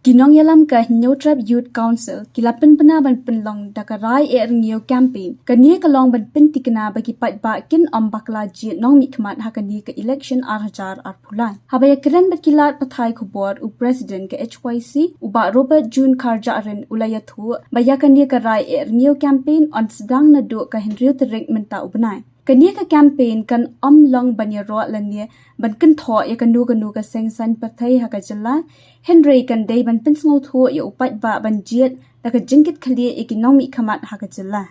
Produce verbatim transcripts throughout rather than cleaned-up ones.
Ki nongïalam ka Hynñiewtrep Youth Council ki la pynbna ban pynlong da ka Rai eh Rngiew campaign. Kane ka long ban pynthikna ba ki paidbah kin ym bakla jied nongmihkhmat ha kane ka election ar hajar arphew lai. Haba ïakren bad ki lad pathai khubor, u President ka H Y C, u Bah Robert June Kharjahrin, u la ïathuh ba ïa kane ka Rai eh Rngiew campaign yn sdang naduh ka hynriew tarik mynta u bnai. Kane ka campaign kan ym long ban ïaroh lane ban kynthoh ïa kano kano ka seng saiñ pyrthei ha ka jylla, hynrei kan dei ban pynsngewthuh ïa u paidbah ban jied da ka jingkitkhlieh ïa ki nongmihkhmat ha ka jylla.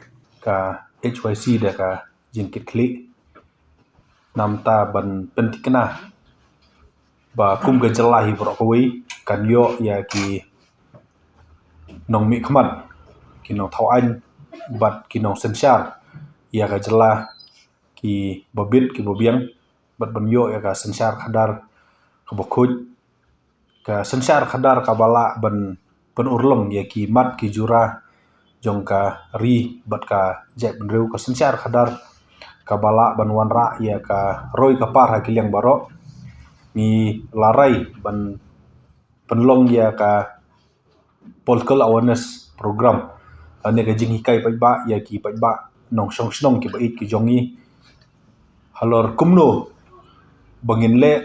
Ka H Y C da ka jingkitkhlieh namar ban pynthikna ba kum ka jylla hi baroh kawei kan ïoh ïa ki nongmihkhmat, ki nongthaw aiñ bad ki nongsynshar ïa ka jylla, ki babit ki babiang, bad ban ïoh ïa ka synshar khadar kaba khuid. Ka synshar khadar kaba lah ban pynurlong ïa ki mat ki jura jong ka ri bad ka jaitbynriew. Ka synshar khadar kaba lah ban wanrah ïa ka roi ka par ha ki liang baroh. Ngi la rai ban pynlong ïa ka political awareness program, lane ka jinghikai paidbah ïa ki paidbah nongshong shnong kiba ïeit ki jong ngi halor kumno ba ngin leh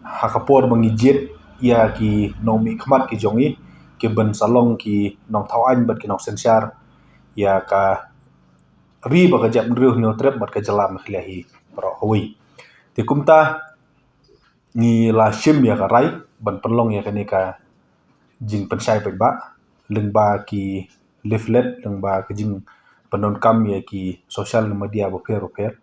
ha ka por ba ngi jied ïa ki nongmihkhmat ki jong ngi, ki ban sa long ki nongthaw aiñ bad ki nongsynshar ïa ka ri bad ka jaitbynriew Hynñiewtrep bad ka jylla Meghalaya hi baroh kawei. Te kumta ngi la shim ïa ka rai ban pynlong ïa kane ka jingpynshai paidbah lyngba ki leaflet, lyngba ka jingpyndonkam ïa ki social media bapher bapher,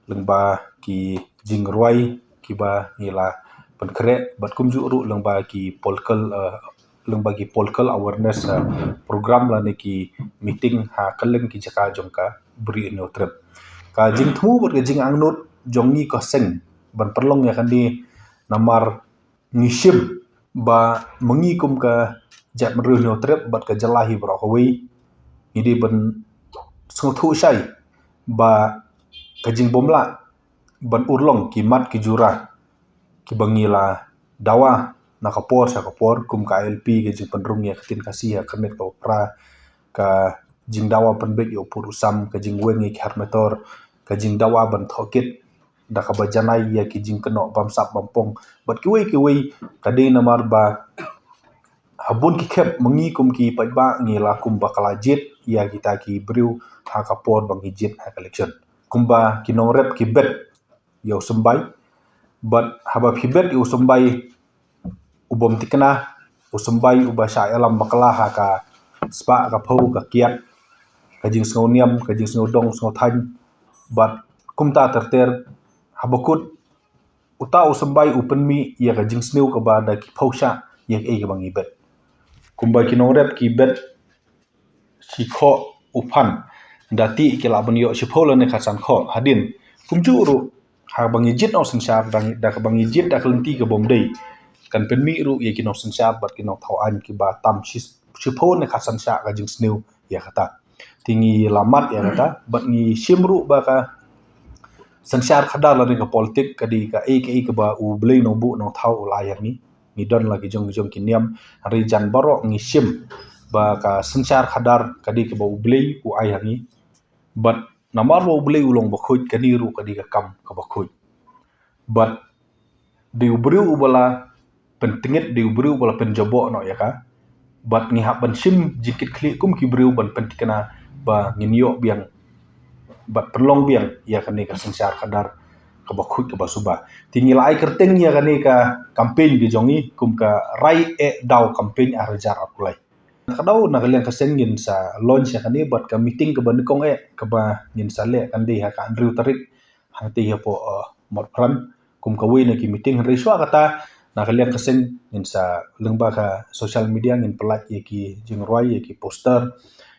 lyngba ki jingrwai kiba ngi la pynkhreh bad kumjuh ruh lyngba ki political, eh, lyngba ki political awareness, eh, program lane ki meeting ha kylleng ki jaka jong ka Ri Hynñiewtrep. Ka jingthmu bad ka jingangnud jong ngi ka seng ban pynlong ïa kane namar ngi shim ba ma ngi kum ka jaitbynriew Hynñiewtrep bad ka jylla hi baroh kawei ngi dei ban sngewthuh shai ba ka jingbymlah ban urlong ki mat ki jura kiba ngi la dawa na ka por sha ka por, kum ka I L P, ka jingpynrung ïa ka ktien Khasi ha ka khyrnit kaba phra, ka jingdawa pynbeit ïa u pud u sam, ka jingweng ïa ki har metor, ka jingdawa ban thoh kit da kaba janai ïa ki jingkynnoh bamsap bampong bad kiwei kiwei. Ka dei namar ba ha bun ki khep ma ngi kum ki paidbah ngi la kum bakla jied ïa kita ki briew ha ka por ba ngi jied ha ka election. Kumba ki nongrep ki bet ïa u symbai, bad haba phi bet ïa u symbai u bym thikna, u symbai uba shah ïalam bakla ha ka spah, ka phew, ka kiad, ka jingsngew niam, ka jingsngew dong sngew thaiñ bad kumta ter ter, haba kut uta u symbai u pynmih ïa ka jingsniew kaba da ki phew shah ïa kaei kaba ngi bet. Kumba ki nongrep ki bet shi khoh u phan, da tih ki lah ban ïoh shiphew lane khatsan khoh. Hadien kumjuh ruh haba ngi jied nongsynshar, da, da kaba ngi jied da ka lynti ka bym dei, kan pynmih ruh ïa ki nongsynshar bad ki nongthaw aiñ kiba tam shi, shiphew ne khatsan shah ka jingsniew ïa kata. Te ngi la mad ïa kata bad ngi shim ruh ba ka synshar khadar lane ka politik ka dei kaei kaei kaba U Blei Nongbuh Nongthaw u la ai ha ngi. Ngi don la ki jong ki jong ki niam, hynrei jan baroh ngi shim ba ka synshar khadar ka dei kaba U Blei u ai ha ngi. Bad namar ba U Blei u long bakhuid, kane ruh ka dei ka kam kaba khuid. Bad dei u briew uba la pyntngit, dei u briew uba la pynjaboh noh ïa ka. Bad ngi hap ban shim jingkitkhlieh kum ki briew ban pynthikna ba ngin ïoh biang bad pynlong biang ïa kane ka synshar khadar kaba khuid kaba suba. Te ngi la ai kyrteng ïa kane ka campaign ka jong ngi kum ka Rai Eh Daw campaign ar hajar arphew lai. Ka daw na ka liang ka seng ngin sa launch ïa kane bad ka meeting kaba nyngkong eh kaba ngin sa leh kan dei ha ka hynriew tarik hangtei hapoh, eh, Motphran kum kawei na ki meeting. Hynrei shuwa kata na ka liang ka seng ngin sa lyngba ka social media ngin pyllait ïa ki jingrwai, ïa ki poster,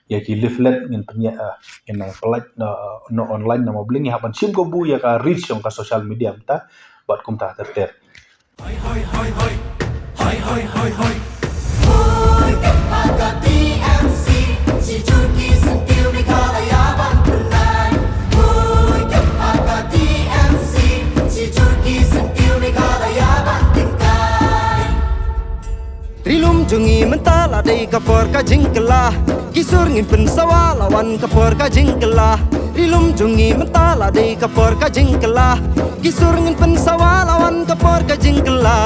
ïa ki leaflet ngin pynïa, eh, ngin nang pyllait na, na online namar ba ngi hap ban shim kabu ïa ka reach jong ka social media mynta bad kumta ter ter. Hoi, hoi, hoi, hoi. Hoi, hoi, hoi, hoi. Hoi, ka T M C. Shi jur ki syntiew Meghalaya ban pynlait. Hoi, ka T M C. Shi jur ki syntiew Meghalaya ban tyngkai. T Ri lum jong ngi mynta la dei ka por ka jingkylla. Ki sur ngin pynsawa la wan ka por ka jingkylla. Ri lum jong ngi mynta la dei ka por ka jingkylla. Ki sur ngin pynsawa la wan ka por ka jingkylla.